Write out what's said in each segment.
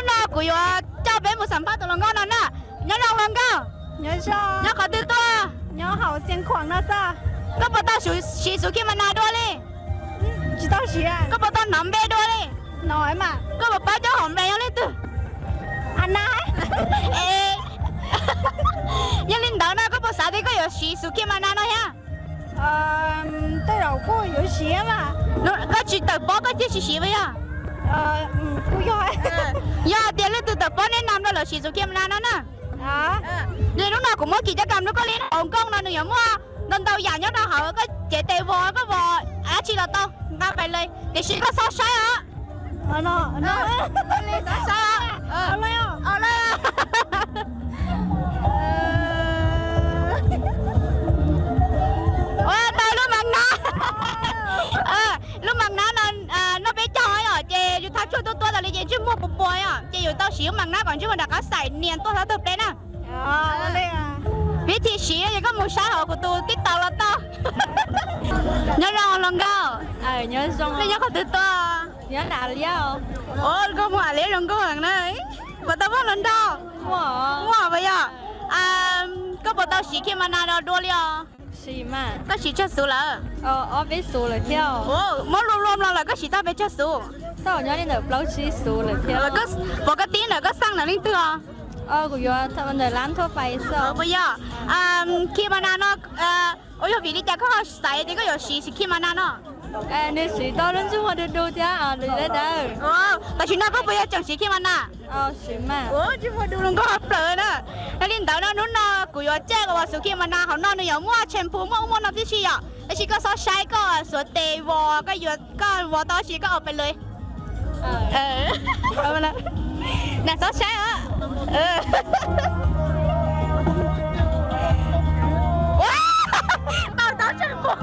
No kuv yuav coj peb mus xam phaj tus hluas nkauj no na. Nyob zoo hluas nkauj. Nyob qhov twg tuaj? Koj puas tau siv Xus Khim Mas Nas dua li? Koj puas tau hnov npe dua li? Koj puas paub cov hom npe yog leej twg? Yog li ntawd no koj puas xav tias koj yuav siv Xus Khim Mas Nas no thiab? Koj tsis tawm pob koj thiaj tsis siv puas yog? Yog hais tias leej twg tawm pob nej nam rau lawv siv Xus Khim Mas Nas no na. Li hnub no kuv muab kis coj kam rau koj li hauv nkauj no nws yuav muaj ntau ntau yam nyob rau hauv, koj cev tes vos koj vos dab tsi los tau, nqa pais li, tiam sis koj xob saib os. Ua tau lub mas nab, lub mas nab no noj peb caug yom, ces yus thaj tshuaj tuaj tuaj tas li ces ntsej muag puas puas yom, ces yus tau siv lub mas nab kom ntsej muag rov qab xaim nias tuaj txog tag peb na. Vib thib siv ces koj mus saib hauv kuv tus TikTok los tau. Nyob zoo hluas nkauj. Nej nyob qhov twg tuaj? Koj mus am liab zoo nkauj heev na. Puas tau muaj hluas nraug? Muaj puas yog? Koj puas tau siv Khim Mas Nas dua li os? Koj siv tsawg xus lawm? Muab luaj luaj mlo lawm koj siv tau pes tsawg xus? Puas koj tib ntawm koj xaj ntawm leej twg os? Puas yog? Khim Mas Nas no, ua yog vim li cas koj ho xav tias koj yuav siv Xus Khim Mas Nas no? Nws siv tau lub ntsej muag du du thiab. Tam sim no koj puas yog tseem siv Khim Mas Nas? Ntsej muag du nkauj plaws na. Yog li ntawd no hnub no kuv yuav caij koj ua Xus Khim Mas Nas hauv no nws yuav muaj tshampoo muaj ub muaj no tib si yom, tab sis koj xob saib koj xuav tes vos koj yuav koj vos tau tsis koj ua pes lawm. Nas xob saib os. Tau tau tshampoo,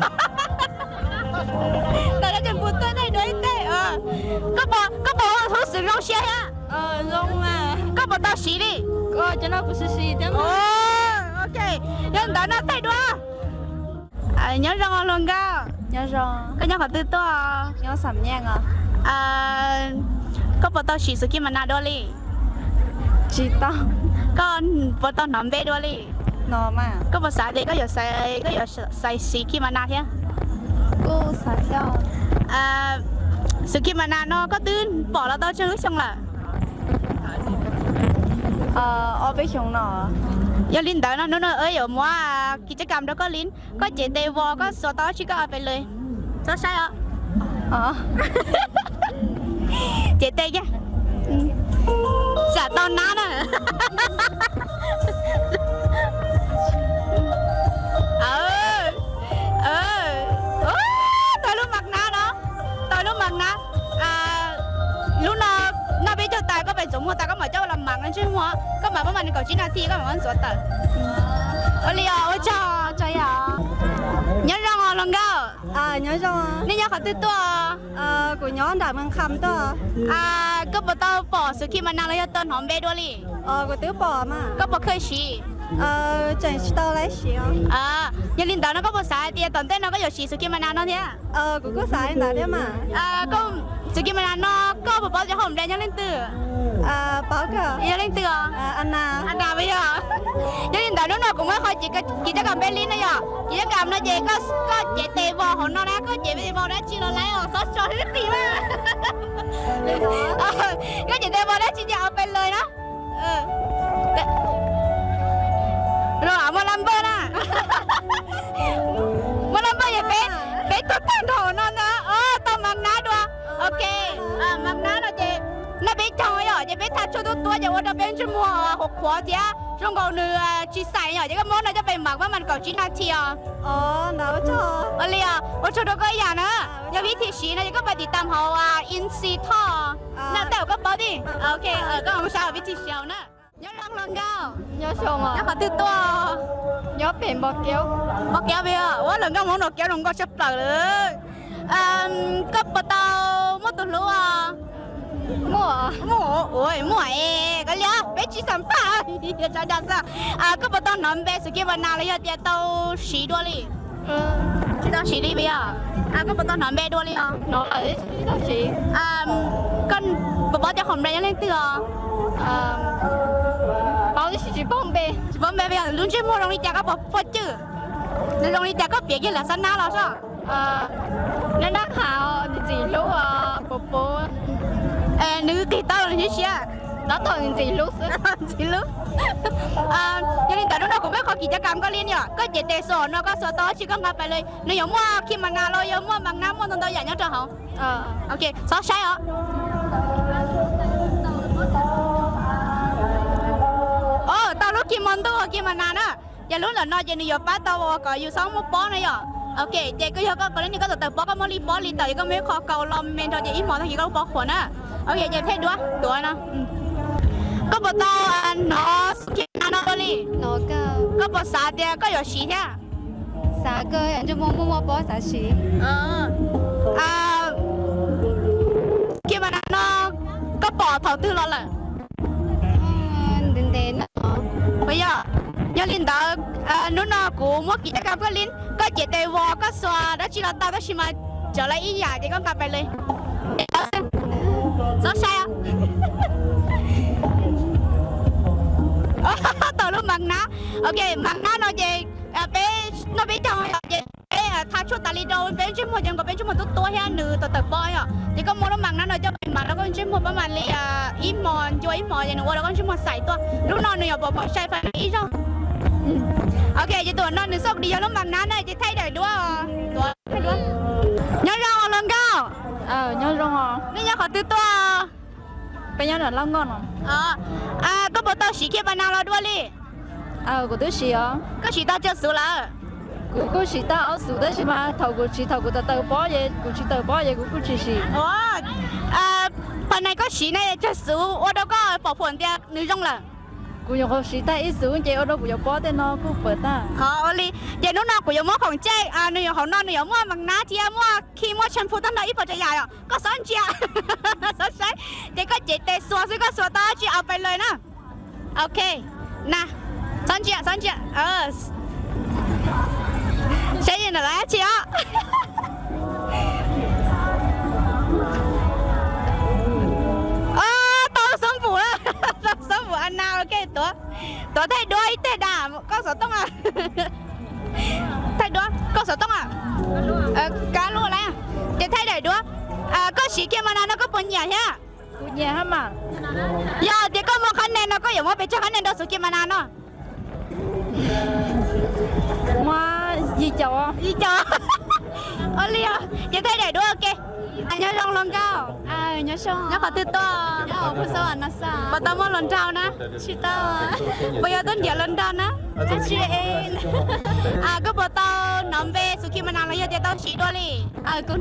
tau tshampoo tuaj thaij dua ib teg. Koj puas ua huv xwm zoo siab thiab? Koj puas tau siv li? Yog ntawd no thaij dua. Nyob zoo hluas nkauj. Koj nyob qhov twg tuaj? Koj puas tau siv Xus Khim Mas Nas dua li? Koj puas tau hnov npe dua li? Koj puas xav tias koj yuav, koj yuav xaiv siv Khim Mas Nas thiab? Xus Khim Mas Nas no koj twb pom los tau tsawg lub xyoo lawm? Yog li ntawd no hnub no wb yuav muab kis caj kam rau koj li, koj cev tes vos koj xuas tau dab tsi koj ua pes lawm. Txhob saib os. Cev tes kiag. Tsam tau nab na. Tau lub mas nab no, tau lub mas nab. Lub no noj peb caug tas koj pes ntxuav muag tas koj mam coj los mas ntsej muag, koj mam muab mas nees nkaum tsib nas this koj mam muab ntxuav tawm. Ua li os, ua tsaug. Nyob zoo os hluas nkauj. Nej nyob qhov twg tuaj? Kuv nyob nram Mes Kham tuaj. Koj puas tau pom Xus Khim Mas Nas los yog tau hnov npe dua li? Kuv twb pom mas. Koj puas kheev siv? Tseem tsis tau siv. Yog li ntawd no koj puas xav hais tias tom ntej no koj yuav siv Xus Khim Mas Nas no thiab? Kuv kuj xav li ntawd thiab mas. Xus Khim Mas Nas no koj puas paub cov hom npe nyob leej twg? Yog leej twg os? Anas puas yog? Yog li ntawd hnub no kuv muab qhov kis caj kam peb li no yom, kis caj kam no ces koj cev tes vos hauv no na, koj cev tes vos dab tsi los laib os, txhob tso sib qis mas. Koj cev tes vos dab tsi ces ua pes lawm na. Los muaj lab npawj na. Muaj lab npawj ces peb tuaj tag nrho hauv no na. Tau mas nab dua. Ok, mas nab no ces noj peb caug yom, ces peb thaj tshuaj tuaj tuaj ces ua rau peb ntsej muag qhuav qhuav thiab zoo nkaus nws tsis xaim yom, ces koj muab no coj pes mam muab mas nees nkaum tsib nas this os. Ua li os, ua tsaug rau koj ib yam na. Yog vib thib siv no ces koj pab tiv tam hauv Inxi Thoj na, tej zaum koj paub thiab. Ok, koj mus saib vib thib siv hauv na. Nyob zoo hluas nkauj. Nyob qhov twg tuaj? Nyob pem Npos Kev. Npos Kev pem os. Ua hluas nkauj Hmoob Npos Kev zoo nkauj tshaj plaws lawm. Koj puas tau muaj tus hlub os? Muaj, muaj es koj liam peb tsis xam phaj. Koj puas tau hnov npe Xus Khim Mas Nas los yog tias tau siv dua li? Tsis tau siv li puas yog? Koj puas tau hnov npe dua li os? Koj puas paub tias qhov npe yog leej twg os? Paub tab sis tsis paub npe. Tsis paub npe, lub ntsej muag zoo li cas koj puas paub cwj? Nws zoo li cas koj piav kiag lam xab nab los sob. Nab nab qhav, nws ntxim hlub, puas puas. Nws qig tau los nws siab siab. Tab tom nws ntxim hlub xwb. Ntxim hlub. Yog li ntawd hnub no kuv muaj qhov kis caj kam koj li yom, koj cev tes xuas no koj xuas tau dab tsi koj nqa pais li. Nws yuav muaj khi mas nas los yog muaj mas nab muaj ntau ntau yam nyob rau hauv. Ok, txhob saib os. Tau lub khi mas ntuj khi mas nas na. Ces lub ntawm no ces nws yuav pab tau ua kom yus txhob muaj pob na yom. Ok, ces koj yog koj kov li ni koj tawm tawm pob koj muaj li pob li tawm ces koj muaj ib qho kaus los me nrho ces ib hmos tag kis koj lub pob qhuav na. Ok, ces thaij duab tuav no. Koj puas tau hnov xu khi mas nas no li? Koj puas xav tias koj yuav siv thiab? Xav kawg, ntsej muag muaj muaj pob xav siv. Khi mas nas no koj pom thaum twg los lawm? Ntev ntev no. Yog, yog li ntawd hnub no kuv muab kis caj kam koj li, koj cev tes vos koj xuas dab tsi los tau tab sis mas cov lawv ib yam ces koj nqa pais li. Txhob saib. Tau lub mas nab. Ok, mas nab no ces peb noj peb caug yom ces peb tha tshuaj tas li rau peb ntsej muag ces kom peb ntsej muag tuab tuab thiab nws tawm tawm pob yom. Ces koj muab lub mas nab no coj pais mas rau koj ntsej muag pab mas li ib hmos ncua ib hmos ces nws ua rau koj ntsej muag xais tuaj. Lub no nws yuav pom pom sai fais ib zaug. Ok, ces tus no nws xoj dis yog lub mas nab na ces thaij daim duab. Nyob zoo hluas nkauj. Nyob zoo. Nej nyob qhov twg tuaj? Peb nyob Lauj Nkoj no. Koj puas tau siv khi mas nas los dua li? Kuv twb siv os. Koj siv tau tsawg xuv lawm? Kuv kuj siv tau ob xuv tab sis mas thaum kuv siv thaum kuv tawm tawm pob ces kuv tsis tawm pob ces kuv kuj tsis siv. Phas nais koj siv na tsawg xuv ua rau koj pom phuam tias nws zoo lawm? Kuv nyuam qhuav siv tag ib xuv ces ua rau kuv cov pob tej no kuj pawv tag. Ua li, ces hnub no kuv yuav muab khoom tsej, nws yuav hauv no nws yuav muaj mas nab thiab muaj khi muaj shampoo tag nrho ib puas tsav yam os. Koj txhob ntsia, txhob saib, ces koj cev tes xuas xwb koj xuas tau dab tsi au pais li na. Ok, na, txhob ntsia, txhob ntsia. Saib yeej ntawm dab tsi os. Tau xob npum, tau xob npum a na, ok, tuav, tuav thaij duab ib teg da, koj xov tooj. Thaij duab, koj xov tooj a. Kab lub lawm, ces thaij daim duab. Koj siv khi mas nas no koj puas nyiam thiab? Kuv nyiam hab mas. Yog tias koj muaj qhab nej no koj yuav muab pes tsawg qhab nej rau xuv khi mas nas no? Muab yim caum. Yim caum. Ua li, ces thaij daim duab ua ke. Nyob zoo hluas nkauj. Nyob qhov twg tuaj? Puas tau muaj hluas nraug na? Puas yog tuaj nrhiav hluas nraug na? Koj puas tau hnov npe xuv khi mas nas los yog tias tau siv dua li? Koj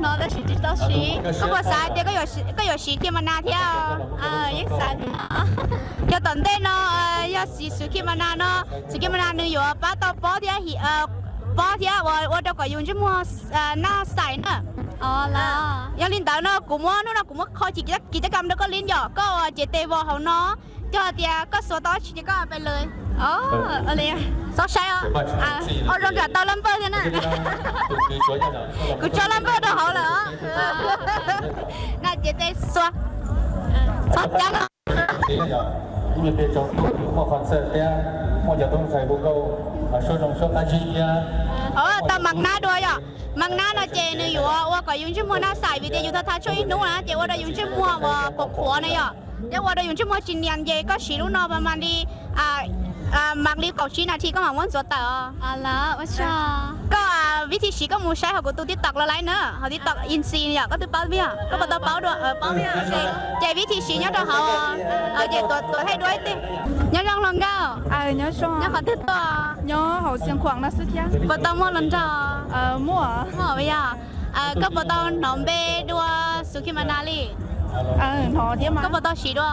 puas xav tias koj yuav siv khi mas nas thiab? Yog tom ntej no yog siv xuv khi mas nas no, xuv khi mas nas nws yuav pab tau pob thiab, pob thiab ua rau kom yus ntsej muag noj xais na. Yog li ntawd no kuv muab, hnub no kuv muab kho kis caj kam rau koj li yom, koj cev tes vos hauv no, yog tias koj xuas tau dab tsi ces koj pais li. Txhob saib os. Ua zoo tsam tau laj npawj thiab na. Kuv tso laj npawj rau hauv lawm. Na cev tes xuas. Txhob cab. Muaj qhov txawj thiab muaj cov tub ntxhais hu nkauj suab zoo suab qab zib thiab. Tau mas nab dua yom. Mas nab no ces nws yuav ua kom yus ntsej muag noj xais vim tias yus tau tha tshuaj ib hnub na ces ua rau yus ntsej muag uas qhuav qhuav na yom. Thiab ua rau yus ntsej muag tsis nias ces koj siv lub no mas li, mas li kaum tsib nas this koj mam muab ntxuav tawm os. Koj vib thi siv koj mus saib hauv kuv tus TikTok los laiv na, hauv TikTok Inxi yom, koj twb paub vib, koj puas tau paub dua, paub vib. Ces vib thi siv nyob rau hauv, ces tuav thaij duab ib teg. Nyob zoo hluas nkauj. Nyob qhov twg tuaj? Puas tau muaj hluas nraug? Muaj yog. Koj puas tau hnov npe dua xuv khi mas nas li? Koj puas tau siv dua?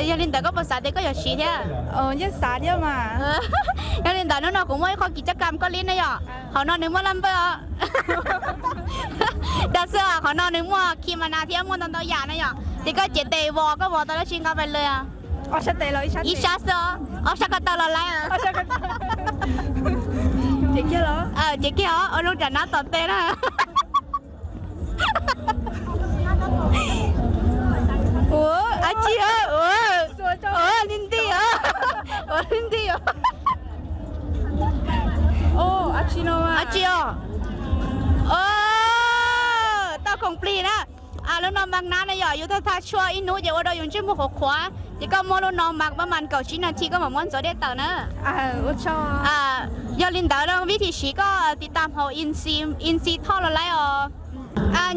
Yog li ntawd koj puas xav tias koj yuav siv thiab? Yog li ntawd hnub no kuv muaj ib qho kis caj kam koj li na yom. Hauv no nws muaj laj npawj os. Dag xwb, qhov no nws muaj khi mas nas thiab muaj ntau ntau yam na yom. Ces koj cev tes vos, koj vos tau dab tsi nqa pais li? Ib sab xwb os, ob sab ko taw los laiv. Ces kiag os, ua zoo tsam nab tom tes na. Tsis os. Tau khoom plig na. Lub no mas nab no yog yus tau tha tshuaj ib hnub ces ua rau yus ntsej muag qhuav qhuav, ces koj muab lub no mas pab mas kaum tsib nas this koj mam muab ntxuav dej tawm na. Yog li ntawd no vib thim siv koj tiv tam hauv inci thoj los laib os.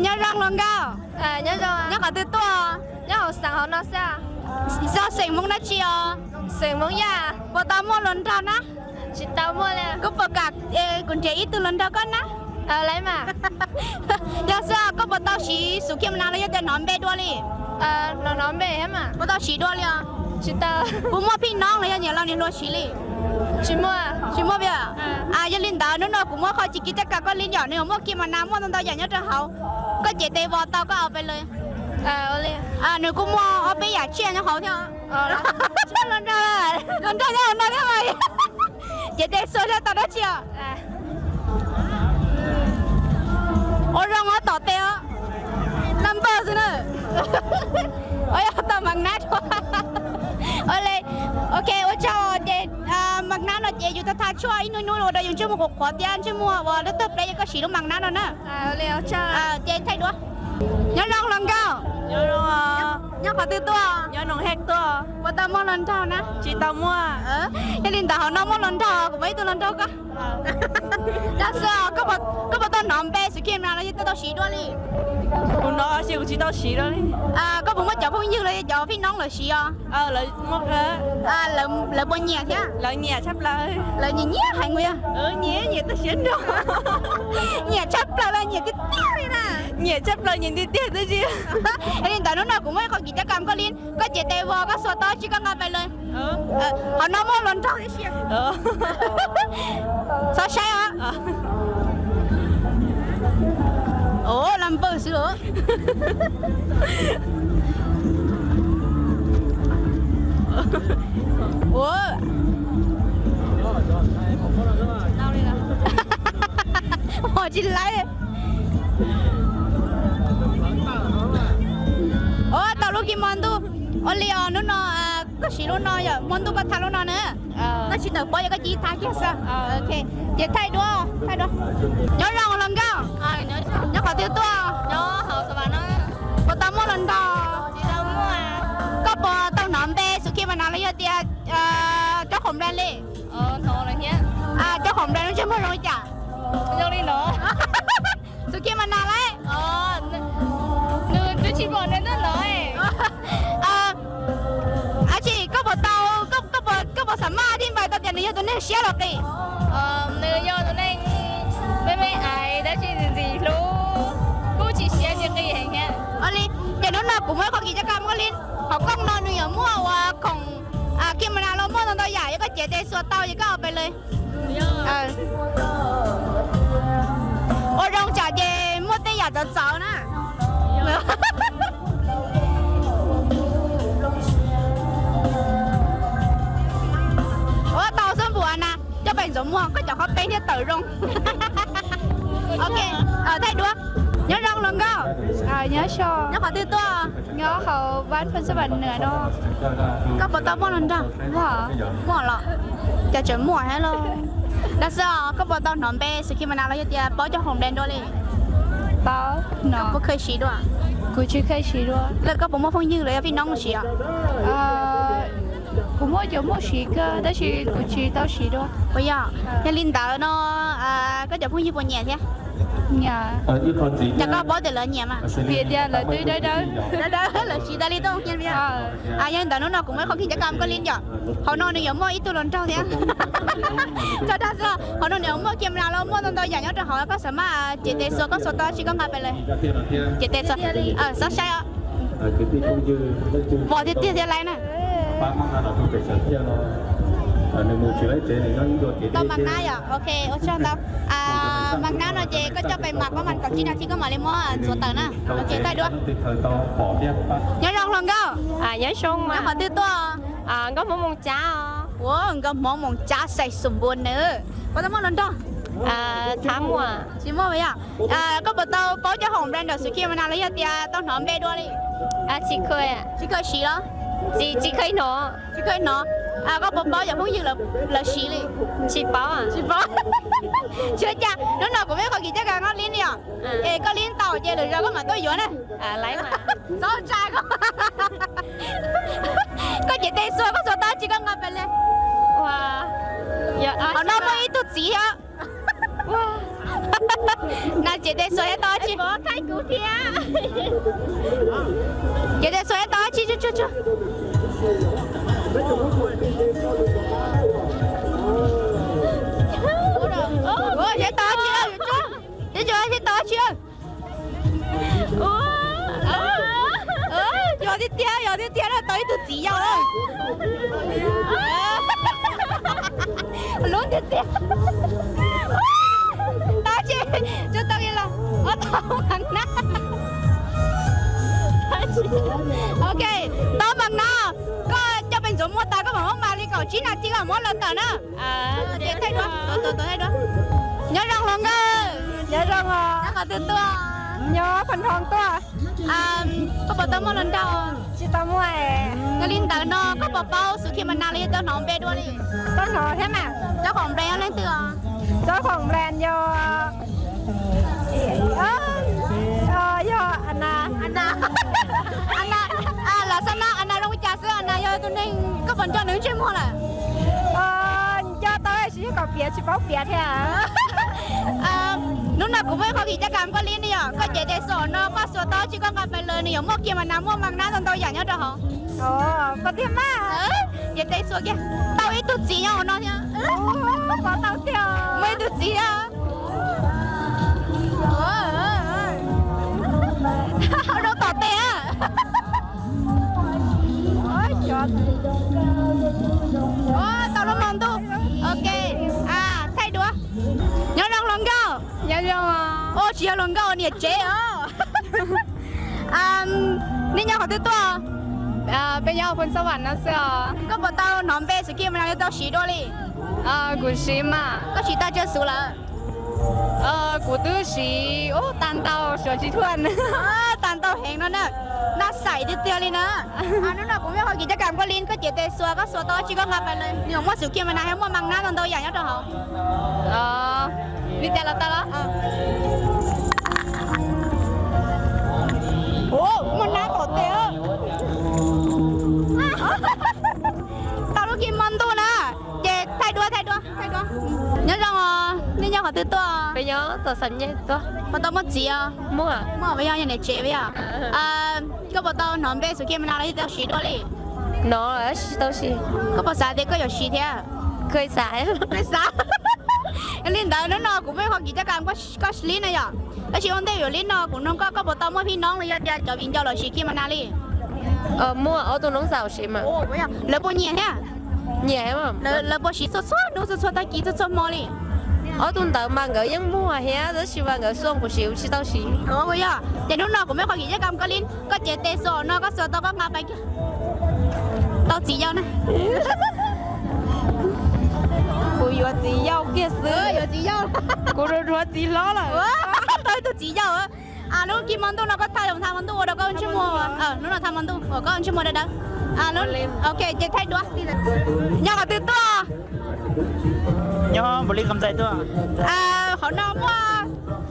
Nyob zoo hluas nkauj. Nyob qhov twg tuaj? Nyob hauv xeem hauv no xwb. Xeem Hmoob dab tsi os? Xeem Hmoob Yaj. Puas tau muaj hluas nraug na? Tsis tau muaj li. Koj puas kam kuv nrhiav ib tug hluas nraug koj na? Yog xwb koj puas tau siv xus khi ma na los yog tias hnov npe dua li? Hnov npe thiab mas. Puas tau siv dua li os? Tsis tau. Puas muaj phij noob los yog niam laus niam hluas siv li? Tsis muaj. Tsis muaj li. Yog li ntawd hnub no kuv muab qhov chi kiv caj kam koj li yom, nws yuav muaj khi ma na muaj ntau ntau yam nyob rau hauv. Koj cev tes vos tau koj au pais li. Nws kuj muaj ob peb yam tsiaj nyob hauv thiab. Hluas nraug, hluas nraug nyob hauv no thiab mas. Cev tes xuas tau dab tsi os? Ua zoo os tom tes os. Naj npawg xwb na. Ua yog tau mas nab dua. Ok, ua tsaug ces mas nab no ces yus tau tha tshuaj ib hnub hnub ua rau yus ntsej muag qhuav qhuav thiab ntsej muag ua lub tawg pleb ces koj siv lub mas nab no na. Ces thaij duab. Nyob zoo hluas nkauj. Nyob qhov twg tuaj? Nyob Noom Hej tuaj. Puas tau muaj hluas nraug na? Tsis tau muaj. Yog li ntawd hauv no muaj hluas nraug, kuv muaj ib tug hluas nraug koj. Yog xwb, koj puas tau hnov npe xus khi ma na los yog tau siv dua li? Kuv hnov tab sis kuv tsis tau siv dua li. Koj puas muaj cov phooj ywg los yog cov phij noob lawv siv os? Lawv puas nyiam thiab? Lawv nyiam tshaj plaws. Lawv nyiam nyiam heev li. Nyiam, nyiam tag siab nrog. Nyiam tshaj plaws los nyiam tiag tiag li na? Nyiam tshaj plaws, nyiam tiag tiag xwb tsis. Yog li ntawd hnub no kuv muaj ib qho kiv coj kam koj li, koj cev tes vos koj xuas tau dab tsi koj nqa pais li. Qhov no muaj hluas nraug tib si. Txhob saib os. Lam npawg xwb os. Ua, tsis laib. Ua tau lub kis hmo ntuj. Ua li os, hnub no koj siv lub no yom, hmo ntuj koj tha lub no na. Koj tsis tawm pob yog koj cia li tha kiag xwb. Ces thaij duab, thaij duab. Nyob zoo hluas nkauj. Nyob qhov twg tuaj? Puas tau muaj hluas nraug? Koj puas tau hnov npe xus khi ma na los yog tias cov khoom brand li? Cov khoom brand lub ntsej muag zoo li cas? Zoo li no. Xus khi ma na lauj. Nws twb tsis pom nws nyob no. Ab tsi, koj puas tau, koj puas xam maj thij npais tau tias nws yog tus neeg siab los qis? Nws yog tus neeg me me ais tab sis ntxim hlub, kuj tsis siab tsis qis heev thiab. Ua li, ces hnub no kuv muaj ib qho kiv coj kam koj li, qhov kooj no nws yuav muaj ua khoom khi ma na los muaj ntau ntau yam, yog koj cev tes xuas tau ces koj ua pem li. Ua zoo tsam ces muaj tej yam txawv txawv na. Ua tau xab npum na, coj pem ntxuav muag koj cov qhov peb thiaj tawm zoo. Ok, thaij duab. Nyob zoo hluas nkauj. Nyob qhov twg tuaj? Nyob hauv Vaj Phooj Xab Vam Nws no. Koj puas tau muaj hluas nraug? Muaj los? Cas tseem muaj thiab lauj. Dab xwb os, koj puas tau hnov npe xus khi ma na los yog tias paub cov khoom brand dua li? Paub. Koj puas kheev siv dua? Kuv tsis kheev siv dua. Koj puas muaj phooj ywg los yog phij noob siv os? Kuv muaj cov muaj siv kawg tab sis kuv tsis tau siv dua. Puas yog? Yog li ntawd no koj cov phooj ywg puas nyiam thiab? Nyiam. Cas koj paub tias lawv nyiam mas? Vim tias lawv twb dawb dawb. Dawb dawb lawv siv tas li tuaj nyiam. Yog li ntawd hnub no kuv muaj ib qho kiv coj kam koj li yom. Hauv no nws yuav muaj ib tug hluas nraug thiab. Tso dag xwb, hauv no nws yuav muaj khi ma na los muaj ntau ntau yam nyob rau hauv, koj xam maj cev tes xuas, koj xuas tau dab tsi koj nqa pem li. Cev tes xuas, txhob saib os. Vos tiag tiag thiab laiv na. Tau mas nab yom, ok, ua tsaug ntau. Mas nab no ces koj coj pem mas koj mas kaum tsib nas this koj mam li muab ntxuav tawm na. Ok, thaij duab. Nyob zoo hluas nkauj. Nyob zoo. Nyob qhov twg tuaj? Nkauj Hmoob Moos Cab os. Ua, Nkauj Hmoob Moos Cab xais xum npua nws. Puas tau muaj hluas nraug? Tsis muaj. Tsis muaj yom. Koj puas tau paub cov khoom brand xus khi ma na los yog tias tau hnov npe dua li? Tsis kheev siv los? Tsis kheev hnov. Tsis kheev hnov. Koj puas paub yog phooj ywg lawv siv li? Tsis paub. Tsis paub. Tsis ua cas, hnub no kuv muaj qhov kis coj kas koj lib li os. Es koj lib tau ces lwm zaus koj mam tuaj yuav na. Txhob tsa koj. Koj cev tes xuas, koj xuas tau tsi koj nqa pais li. Qhov no muaj ib tug txiv os. Na cev tes xuas tau tsi? Cev tes xuas tau tsi? Tau tsi? Tau tsi? Yog tiag tiag, yog tiag tiag, tau ib tug txiv yau lawm. Lub tiag tiag. Tau tsi? Tsis tau li los, tau mas na. Ok, tau mas na. Koj coj pes ntxuav muag tas koj mam muab mas li kaum tsib nas this koj mam muab los tawm na. Ces thaij duab, thaij duab. Nyob zoo hluas nkauj. Nyob zoo os. Nyob qhov twg tuaj? Nyob Pha Nrho tuaj. Koj puas tau muaj hluas nraug? Tsis tau muaj. Yog li ntawd no koj puas paub Xus Khia Mas Nas los yog tau hnov npe dua li? Tau hnov thiab mas. Tsob khaum nplas yog leej twg os? Tsob khaum nplas yog, yog Ana. Ana. Ana, lam xav na Ana zoo li cas xwb, Ana yog tus neeg koj puas nco nws ntsej muag lawm? Nco tau tab sis yeej kom piav tsis paub piav thiab. Hnub no kuv muaj ib qho kis coj kas koj lib ne yom, koj cev tes xuas no koj xuas tau tsi koj nqa pais lawm nws yuav muaj Khia Mas Nas muaj mas nab ntau ntau yam nyob rau hauv. Koj tiag mas. Cev tes xuas kiag, tau ib tug txiv nyob hauv no thiab. Tau tiag, muaj ib tug txiv. Zoo tom tes. Tau lub hmo ntuj. Ok, thaij duab. Nyob zoo hluas nkauj. Nyob zoo. Tsis yog hluas nkauj, niam tsev os. Nej nyob qhov twg tuaj? Peb nyob Phoos Xab Vam no xwb os. Koj puas tau hnov npe Xus Khia Mas Nas los tau siv dua li? Kuv siv mas. Koj siv tag tsawg xus lawm? Kuv twb siv tag ntau suav tsis thuaj. Tag ntau heev no na. Naj xais tiag tiag li na. Hnub no kuv muaj qhov kis coj kas koj lib, koj cev tes xuas koj xuas tau tsi koj nqa pais lawm nws yuav muaj Xus Khia Mas Nas thiab muaj mas nab ntau ntau yam nyob rau hauv. Li cas los tau los? Muaj nab tom tes. Tau lub kis hmo ntuj na. Ces thaij duab, thaij duab, thaij duab. Nyob zoo os, nej nyob qhov twg tuaj? Peb nyob tom Xam Nyej tuaj. Puas tau muaj txiv os? Muaj. Muaj, peb yog niam tsev peb yog. Koj puas tau hnov npe Xus Khia Mas Nas los tsis tau siv dua li? Hnov tsis tau siv. Koj puas xav tias koj yuav siv thiab? Kuv xav. Xav. Yog li ntawd hnub no kuv muaj qhov kis coj kas koj lib na yom. Tab sis ua ntej yuav lib no kuv nug koj, koj puas tau muaj phij noob los yog tias cov viv ncaus los siv Khia Mas Nas li? Muaj ob tug noob xaus siv mas. Lawv puas nyiam thiab? Nyiam. Lawv puas siv txhua txhua hnub txhua txhua tag kis txhua txhua hmo li? Ob tug ntawd mas nkawd yeej muaj thiab tab sis mas nkawd xuaj kuv siv kuv tsis tau siv. Yog, ces hnub no kuv muaj qhov kis coj kas koj lib, koj cev tes xuas no koj xuas tau koj nqa pais kiag. Tau txiv yau na. Kuv yuav txiv yau kiag xwb. Yuav txiv yau. Kuv dhuav txiv hlob lawm. Tau ib tug txiv yau. Lub kis hmo ntuj no koj thaij tha hmo ntuj ua rau koj ntsej muag, lub no tha hmo ntuj uas koj ntsej muag dawb dawb. Ok, ces thaij duab. Nyob qhov twg tuaj? Nyob Npaus Lis Kab Ntxais tuaj. Hauv no muaj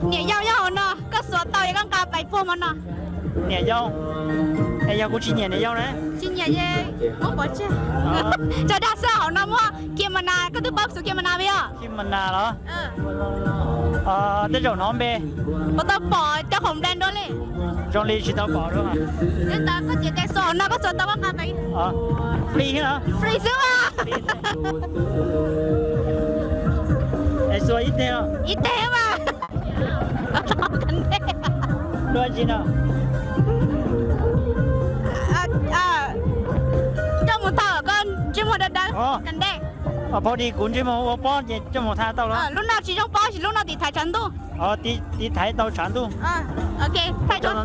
niam yau nyob hauv no, koj xuas tau es koj nqa pais puag hmo no. Niam yau? Es yog kuv tsis nyiam niam yau na? Tsis nyiam es muab pov tseg. Tso dag xwb, hauv no muaj Khia Mas Nas, koj twb paub Xus Khia Mas Nas peb yog? Khia Mas Nas los? Tej zaum hnov npe. Puas tau pom cov khoom brand dua li? Zoo li tsis tau pom dua. Yog li ntawd koj cev tes xuas hauv no koj xuas tau koj nqa pais. Free xwb los? Free xwb mas. Es xuas ib teg. Ib teg mas. Dua tsi no? Coj mus tha koj ntsej muag dawb dawb. Phauj di kuv ntsej muag ua pob ces coj mus tha tau los? Lub no tsis zoo pob, lub no tiv thaiv tshav ntuj. Tiv thaiv tau tshav ntuj. Ok, thaij duab.